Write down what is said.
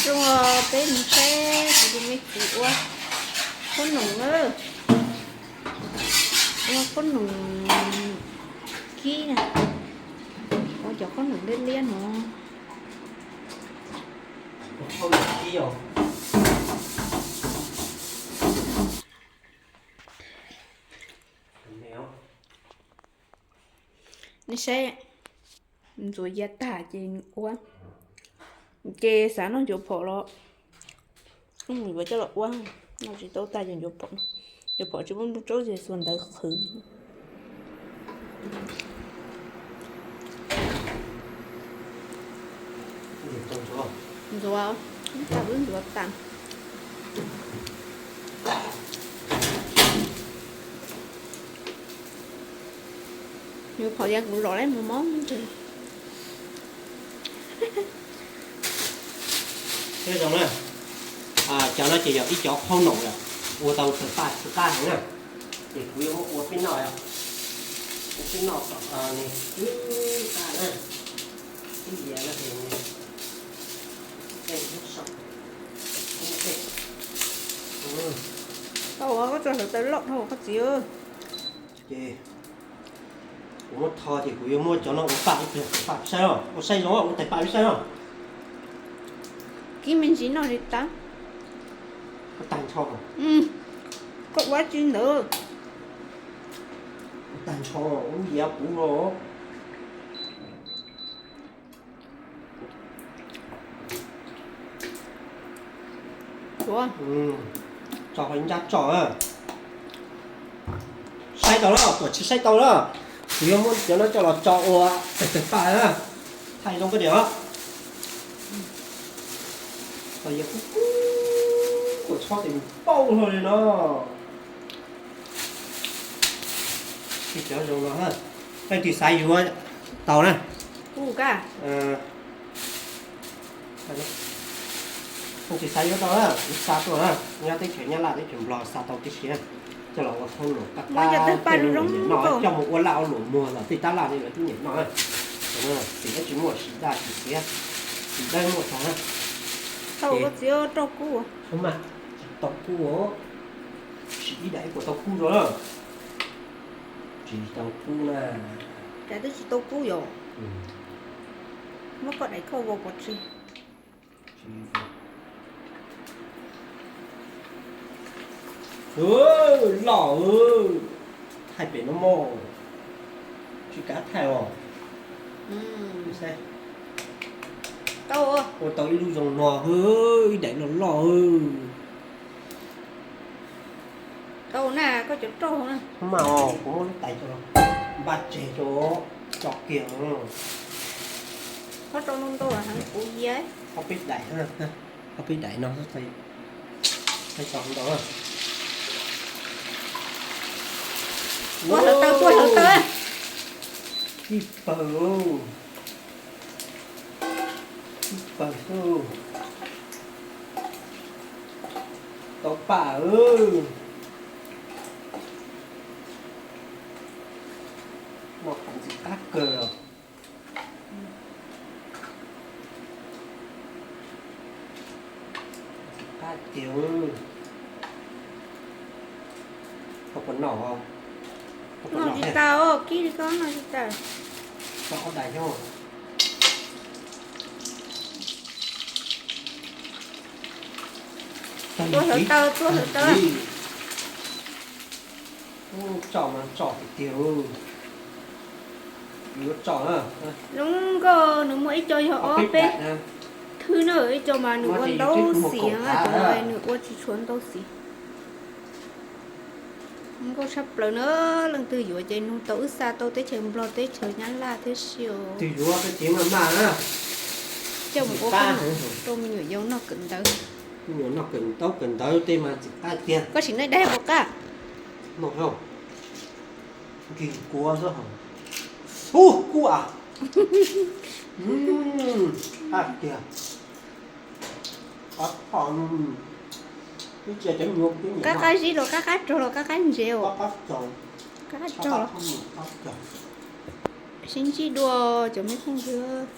Zoo, peb mus saib kuv tus me txiv ua qhob noom na, ua qhob noom kib na, ua cov qhob noom liab liab no. Nej saib, ntxuav ya tag ces ua, ces xav noj ncuav phom los yuav coj los ua, noj tsis tau tag ces ncuav phom, ncuav phom tsis muaj nplooj tsaub ces xuas ntawv qhwv. Ntxuav, ntxuav tas, ncuav phom ya kuv lom lawm mus mob. Nyob zoo na, cov no ces yog ib cov qhob noom yom, ua tau tawg paj tawg qab heev na, ces kuv yuav muab ua peb noj, ua peb noj kom nws qab na, ib yam no es. Tau, koj tso hlawv taw loj dhau koj txiv. Ces kuv muab tho ces kuv yuav muab cov no ua paj ib pliag, paj saib os, ua saib zoo, ua tais paj ib saib os. Kib me ntsis noj li tag. Ua tag nrho. Koj ua tsi ntawd? Ua tag nrho, ua yav puv los. Tso ncaj tso. Saib tau lawm, tuam tsis saib tau lawm. Kuv yuav muab cov no coj los tso ua tawg paj na. Thaij zoo koj diam. Yog kub kub, kuv txhob tes pauj hlo li no. Tsis cov zoo no, leej twg xav yuav tau na. Leej twg xav yuav tau na, kuv xa tuaj na, nyob teb chaws Nyab Laj teb chaws Nplog xa tau tib si. Coj los ua qhob noom qab qab, coj mus ua laj ua luam muag los tej tab laj li lawv twb nyiam noj. Xim dawb tsis muaj, xim daj tsis xiav, xim dawb muaj tag. Tau kub, tsis tau kub os. Sim ib daim puas tau kub rau na. Tsis tau kub na. Cas twb tsis tau kub yom? Muab koj daim khauj vau pov tseg. Loj, thaij pem no mog. Tsis kav thaij os. Ua tau ib lub zoo no, ib daim loj loj. Tau na, koj cov roj na. Mas kuv muab lub tais coj npaj tseg rau, tso kiag. Koj rau ntau ntau heev kuv yiav. Ob peb daim, ob peb daim no. Tua hlawv taw, tua hlawv taw. Ib pawg, ib pawg xwb. Tau paj. Noj ntxim qab kawg os. Ntxim qab tiag. Koj puas noj? Noj tsis tau, kib li koj noj tsis tau. Tso ob daim xyov. Tua hlawv taw, tua hlawv taw. Tso mas tso tiag tiag. Yuav tso na. Zoo nkauj, nws muaj ib co yog ob peb thwb na, ib co mas nws ua ntau xim, nws ua tsis tshua ntau xim. Nkauj tshaj plaws na, leej twg yuav ces nug tau wb xa tau teb chaws Nplog teb chaws Nyab Laj thiab si os. Twg yuav koj cev maj maj na. Coj mus ua rau me nyuam yaus noj kawm ntawv. Me nyuam noj kawm ntaub kawm ntawv tej mas ntxim qab tiag. Koj sim nej dab puas qab? Noj, nkig kua xwb. Ub, kub as. Qab tiag. Qab zib los qab qab rog los qab qab ntsev os. Qab qab rog. Sib ntsib dua cov me phooj ywg.